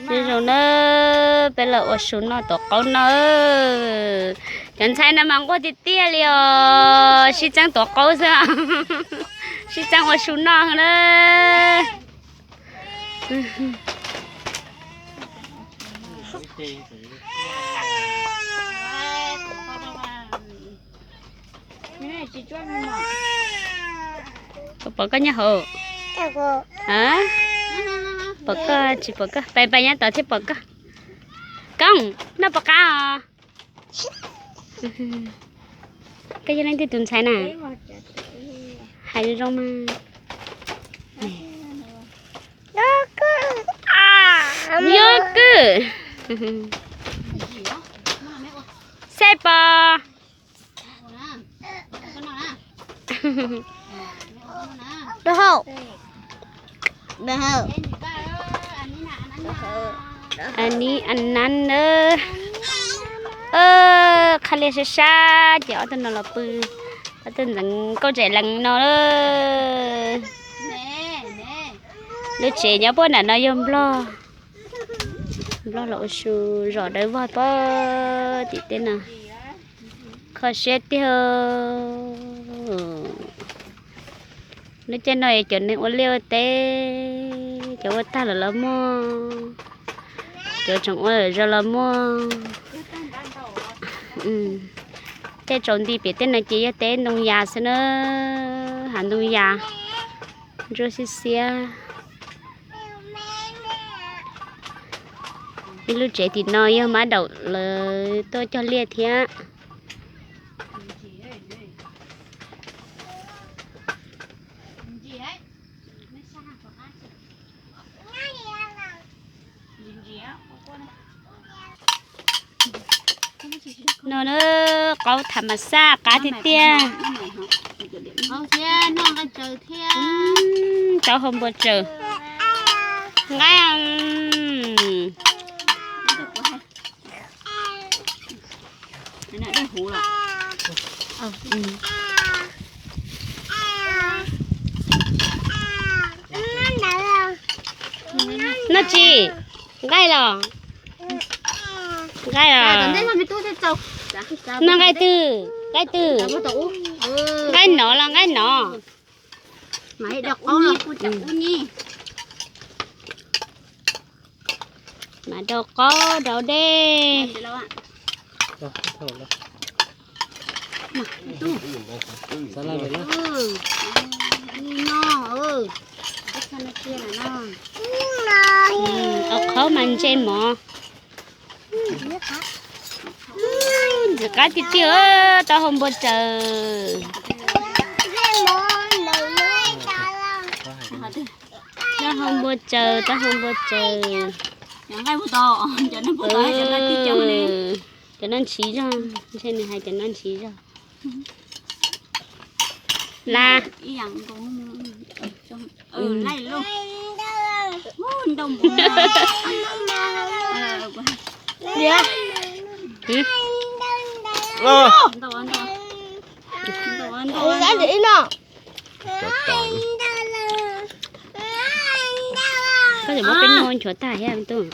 Zoo zoo na, peb los ua su noj tuav qaub no. Cov ntxhais no mas nquag tiag tiag li os, sib txeeb tuav qaub xwb. Sib txeeb ua su noj na. Pom koj nyob hauv. Pom koj tsis pom koj, pais pais nyob tod thiaj pom koj. Koob, noj pom qab os. Koj yog leej twg tus ntxhais na? Hais zoo zoo mas. Nyob kwj. Saib pom. Aw, nib aw nab na. Qhaj liaj sab sab ces ob tug no los pw, ob tug ntxeev nkauj tseem lees no. Lub tsev nyob puag nram no yog Nplog. Nplog los ua su zos Dawb Vog pob tim tej no. Kho siab tiag. Lub caij no cov neeg ua liaj ua teb, cov ua tag lawm los muaj, cov tseem ua zog los muaj. Caij tsaus nti pem tej no ces yog teb ntoo yas xwb na, hav ntoo yas, ntsuab xiab xiab. Ib lub tsev tim no yog mab daum lawv tuaj cog liaj thiab. No na, qaub tham mas xaj qab tiag tiag. Taub hau npua tsaws. Nqaij. Noj tsi? Nqaij los? Nqaij los? Noj nqaij twg? Nqaij twg? Nqaij nov los nqaij nov? Mas rau qaub rau dej. Au qhaub mas ntse mov. Ntxim qab tiag tiag, taub hau npua tsaws. Taub hau npua tsaws, taub hau npua tsaws. Cov no ntshiv zog, ntshe nws hais cov no ntshiv zog. Las. Koj tseem muab peb nyuag nchuav tag thiab tub.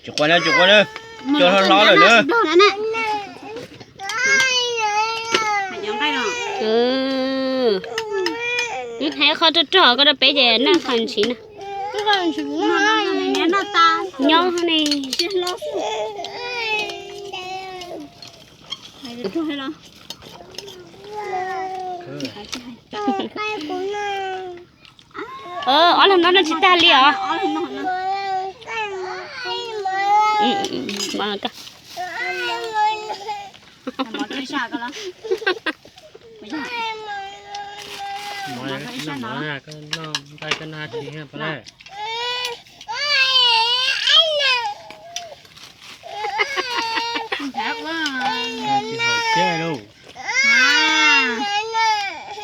Tsis quaj na, tsis quaj na, cov hlob hlob lawm na. Hais qhov rog rog koj rau peb ces noj qhov ntshiv na. Nyob ne. Ob leeg no noj tsis tag li os.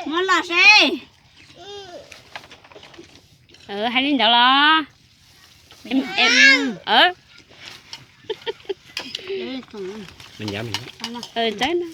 Muab los seb. Hais li ntawd los? Txawb na.